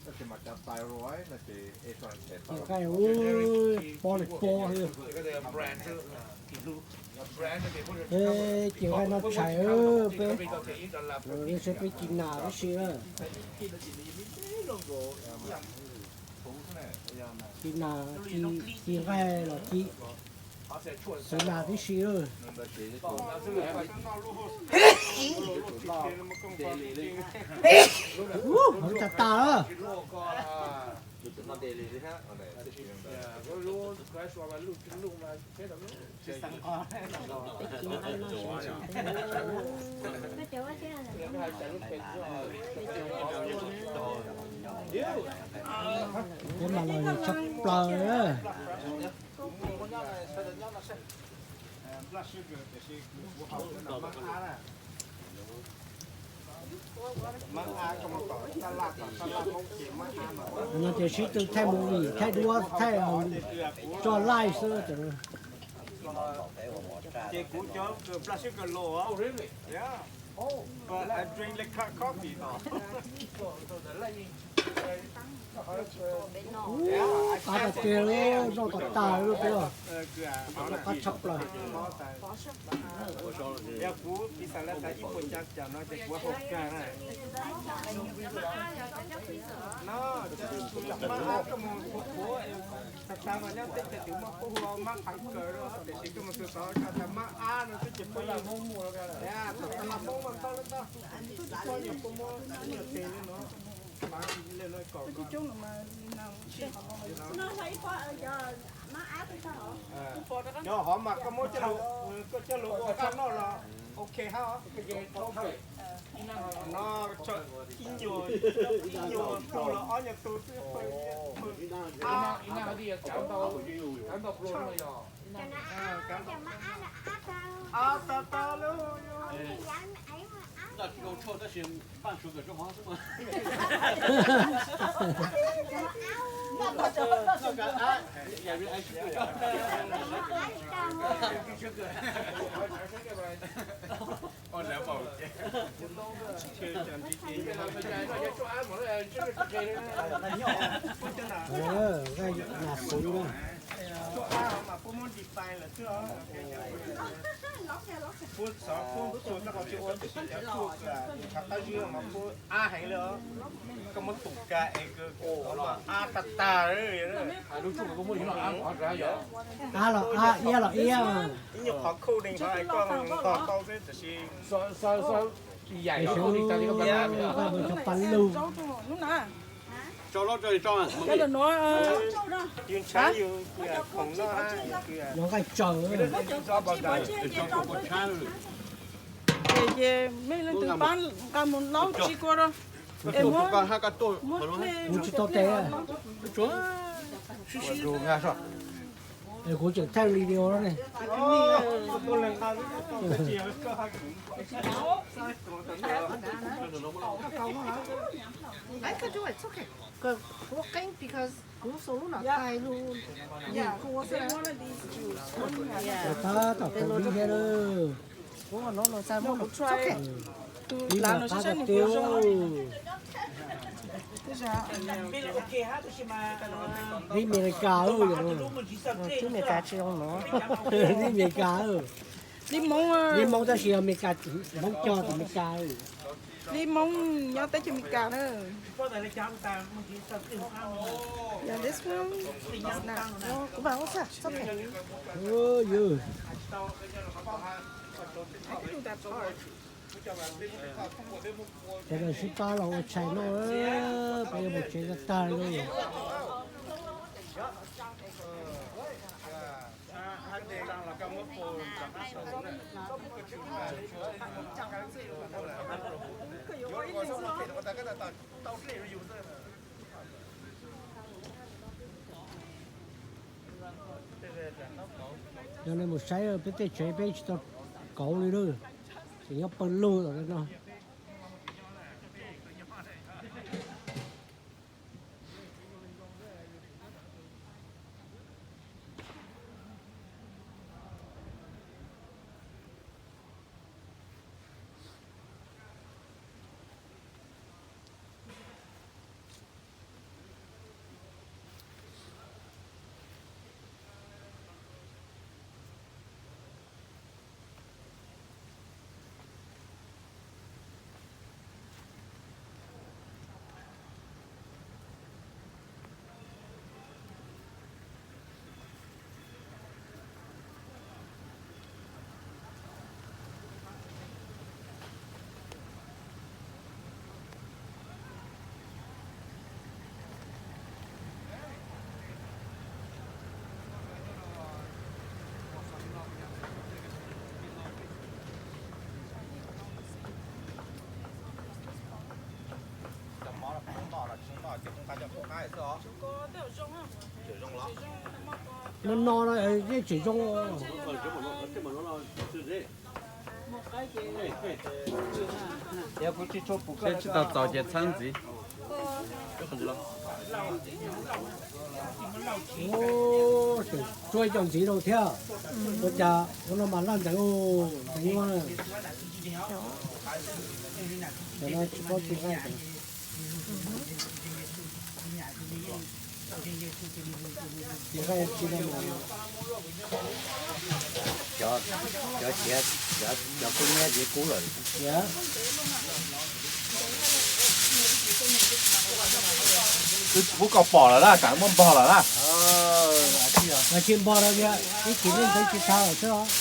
Ces nqaij ub, pob li pob li. Ces nqaij noj tshais peb, saib peb ci nas tib si. Ci nas, ci nqaij los ci xav nas tib si. Hov tas tas lawm. Peb mas los yog tshaj plaws. No ces sib tw thaij movie, thaij duab, thaij tso live xwb. Ces kuv cov blood sugar low os. But I drink less co- coffee though. Ub, qab tas tiag, noj tas tas li peb os. Qab tshaj plaws. Yog kuv piv xam lawv tas ib puas xya caum no ces kuv haus kawg na. No, cov mab ab koj mus kuv, kuv, tag tas mas nyob teb chaws twb muaj koj hu mab phav kaws, tiam sis koj mus tus tod tas mab ab no twb ces puab yeej, thaum tag los Hmoob mas ntau li ntau, tsis tau nyuag puab muab nyuag tes li no, pab li no kom Yog hov mas koj muab coj lug, koj coj lug ua qab noj los ok hab. No, ib nyuag, ib nyuag tug los ob nyuag tug twb pw. Ab, tau tau lawm. Puab xov puab txhua txoj qhov tsis ua, tiam sis cov txhua kws thav qab zib mas puab ab heev li os. Koj muab tus ka es kws ab tag tag. Ab los ab, iab los iab. Ib nyuag qhov khuj deeg qhov es koj nqos tau xwb tiam sis, tiam sis mus cov pas lug. Yus ntshaw yus khoom noj. Yog nqaij tsaws. Ces mej leej twg pab nqa mus laub tsi kua rau. Es muab, muab tsis tau tes. Es kuv tseem thaij video no ne. Tab tom tau dib thiab lawm. Dib mas qab tiag. Dib Meslikas, dib Meslikas tsis zoo no. Dib Meslikas, dib Hmoob, dib Hmoob tab sis yog Meslikas, Hmoob cog tim Meslikas. Dib Hmoob nyob teb chaws Meslikas na. Yeah, this one is not. Kuv mam ua xwb, it's okay. Cov no sib pab los ua tshais noj, peb yuav mus tsev tag tag li. Yog nej mus saib peb tej tsev peb tsis tau kauv li na, tseem nyob pawg lug tom no. No no no, yeej tseem zoo. Tsis tau txaus ces txhawb ntxiv. Tsuav ib co ntxiv rau thiab. Ua cas ua no mas laj ntev, ntev nyuaj na. Cov no tsis paub tsis nqaij. Cov, cov siav, cov kub nyiab siav kub lawm. Twb tsis pub koj pom lawm na, kam muab npog lawm na. Mas tsis npog lawm tias ib chim nej ntxeev tsis tau lawm xwb os.